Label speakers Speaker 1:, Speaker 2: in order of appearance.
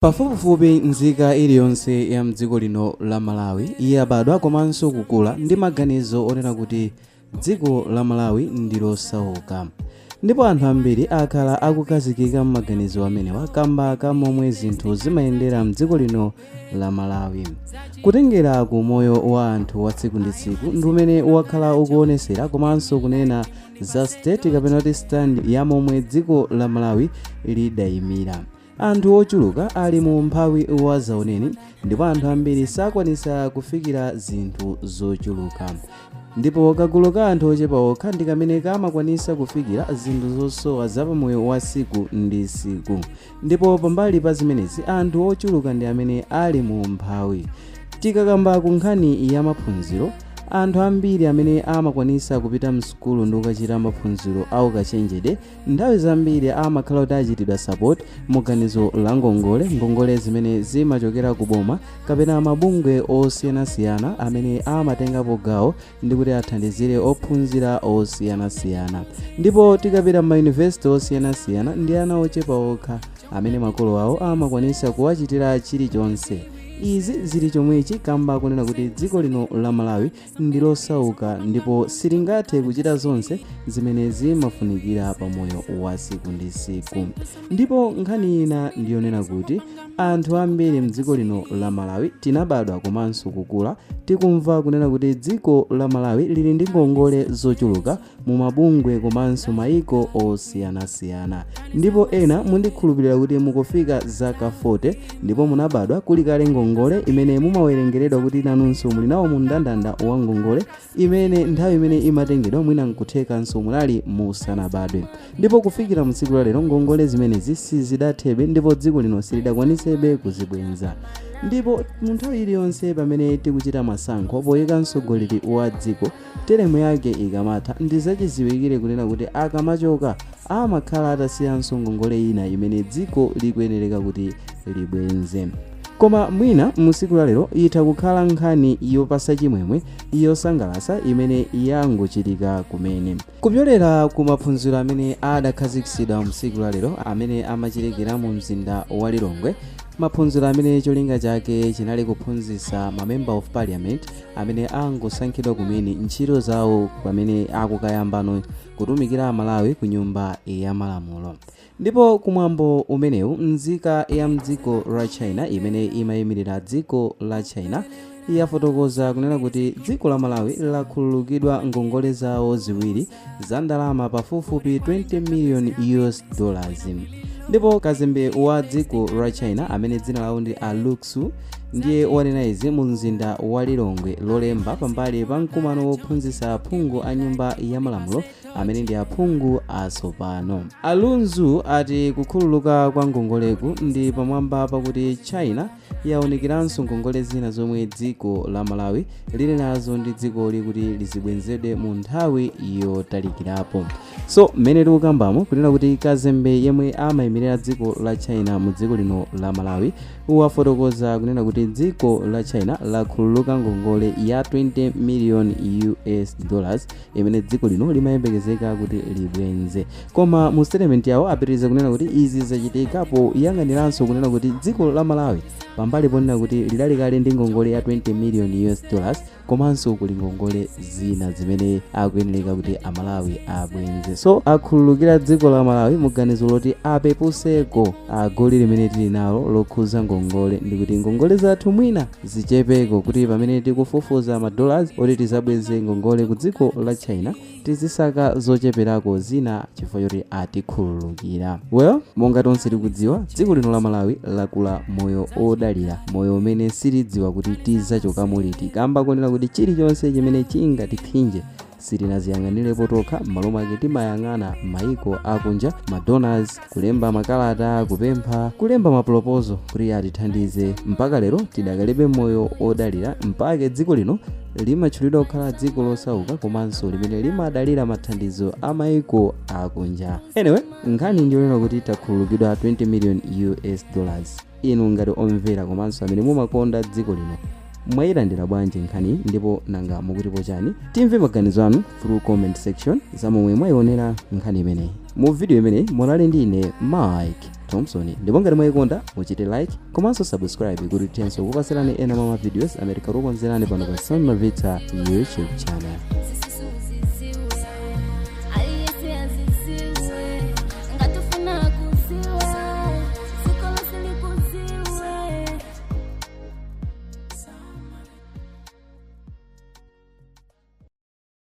Speaker 1: Pafupifupi nzika iliyonse ya mdziko lino la Malawi yabadwa komanso kukula ndi maganizo onena kuti dziko la Malawi ndi losauka, ndipo anthu ambiri akhala akukhazikika m'maganizo amenewa kamba ka momwe zinthu zimayendera mdziko lino la Malawi. Kutengera ku moyo wa anthu wa tsiku ndi tsiku ndi umene wakhala ukuonesera komanso kunena za state kapena kuti stand ya momwe dziko la Malawi lidayimira. Anthu ochuluka ali mu umphawi wa zaoneni, ndipo anthu ambiri sakwanisa kufikira zinthu zochuluka, ndipo kagulu ka anthu ochepa okha ndi kamene kamakwanisa kufikira zinthu zosowa zapamoyo wa tsiku ndi tsiku. Ndipo pambali pa zimenezi, anthu ochuluka ndi amene ali mu umphawi. Tikakamba ku nkhani ya maphunziro, anthu ambiri amene amakwanisa kupita msukulu ndi kukachita maphunziro aukachenjede nthawi zambiri amakhala kuti achitidwa support mu ganizo la ngongole, ngongole zimene zimachokera ku boma kapena mabungwe osiyanasiyana amene amatengapo gawo ndi kuti athandizire ophunzira osiyanasiyana. Ndipo tikapita m'mayunivesiti osiyanasiyana, ndi ana ochepa okha amene makolo awo amakwanisa kuwachitira chilichonse. Izi zili chomwechi kamba kunena kuti dziko lino la Malawi ndi losauka ndipo silingathe kuchita zonse zimene zimafunikira pamoyo wa tsiku ndi tsiku. Ndipo nkhani ina ndiyonena kuti anthu ambiri mdziko lino la Malawi tinabadwa komanso kukula tikumva kunena kuti dziko la Malawi lili ndi ngongole zochuluka mu mabungwe komanso mayiko osiyanasiyana. Ndipo ena mundikhulupirira kuti mukufika zaka 40 ndipo munabadwa kuli kale ngongole imene mumawerengeredwa kuti nanunso muli nawo mu mndandanda wa ngongole imene nthawi imene imatengedwa mwina nkuthekanso munali musanabadwe. Ndipo kufikira mtsiku la lero ngongole zimenezi sizidathebe ndipo dziko lino silidakwanisebe kuzibwenza. Ndipo mu nthawi iliyonse pamene tikuchita masankho poyika mtsogoleri wa dziko, teremu yake ikamatha, ndi zachidziwikire kunena kuti akamachoka amakhala atasiyanso ngongole ina imene dziko likuyenereka kuti libwenze. Koma mwina musiku la lero itha kukhala nkhani yopasa chimwemwe, yosangalatsa imene yangochitika kumene kupyolera ku maphunziro amene adakhazikitsidwa msiku la lero amene amachitikira mu mzinda wa Lilongwe, maphunziro amene cholinga chake chinali kuphunzitsa ma member of parliament amene angosankhidwa kumene ntchito zawo pamene akukayambano kutumikira Malawi ku nyumba ya malamulo. Ndipo kumwambo umenewu, nzika ya mdziko la China imene imayimirira dziko la China yafotokoza kunena kuti dziko la Malawi lakhululukidwa ngongole zawo ziwiri za ndalama pafupifupi 20 million US dollars. Ndipo kazembe wa dziko la China amene dzina lawo ndi Aluxu ndiye wanena izi mu mzinda wa Lilongwe Lolemba pambali pa mkumano wophunzitsa aphungu a nyumba ya malamulo amene ndi aphungu atsopano. Alunzu ati kukhululuka kwa ngongoleku ndi pamwamba pakuti China yaonekeranso ngongole zina zomwe dziko la Malawi lili nazo ndi dzikoli kuti lizibwenzedwe mu nthawi yotalikirapo. So mmene tikukambamo kunena kuti kazembe yemwe amayimirira dziko la China mu dziko lino la Malawi wafotokoza kunena kuti dziko la China lakhululuka ngongole ya 20 million US dollars imene dziko lino limayembekezeka kuti libwenze. Koma mu statement yawo apitiriza kunena kuti izi zachitika poyang'aniranso kunena kuti dziko la Malawi pambali ponena kuti lidali kale ndi ngongole ya 20 million US dollars, komanso kuli ngongole zina zimene akuyenereka kuti Amalawi abwenze. So akhululukira dziko la Malawi muganizo loti apepuseko agoli limene tili nalo lokhuza ngongole, ndi kuti ngongole zathu mwina zichepeko, kuti pamene tikufufuza ma dollars oti tizabweze ngongole ku dziko la China tizisaka zocheperako zina chifukwa choti atikhululukira. Well, monga tonse tikudziwa, dziko lino la Malawi lakula moyo odalira, moyo umene sitidziwa kuti tidzachokamo liti, kamba konena kuti chilichonse chimene chingatiphinje sitinaziyang'anirepo tokha. M'malo mwake timayang'ana mayiko akunja, ma donors, kulemba makalata kupempha, kulemba ma proposal kuti atithandize. Mpaka lero tidakalibe moyo odalira, mpaka dziko lino limatchulidwa kukhala dziko losauka komanso limene limadalira mathandizo a mayiko akunja. Anyway, nkhani ndiyonena kuti takhululukidwa 20 million US dollars. Inu ngati omvera komanso amene mumakonda dziko lino, mwayilandira bwanji nkhani ndipo nanga mukutipo chani? Timve maganizo anu through comment section za momwe mwayionera nkhani imeneyi. Mu video imeneyi munali ndi ine, Mike Thompson. Ndipo ngati mwayikonda, muchite like komanso subscribe kuti tithenso kupatsirani ena mwa ma videos amene tikukonzerani pano pa Sam Mavita YouTube channel.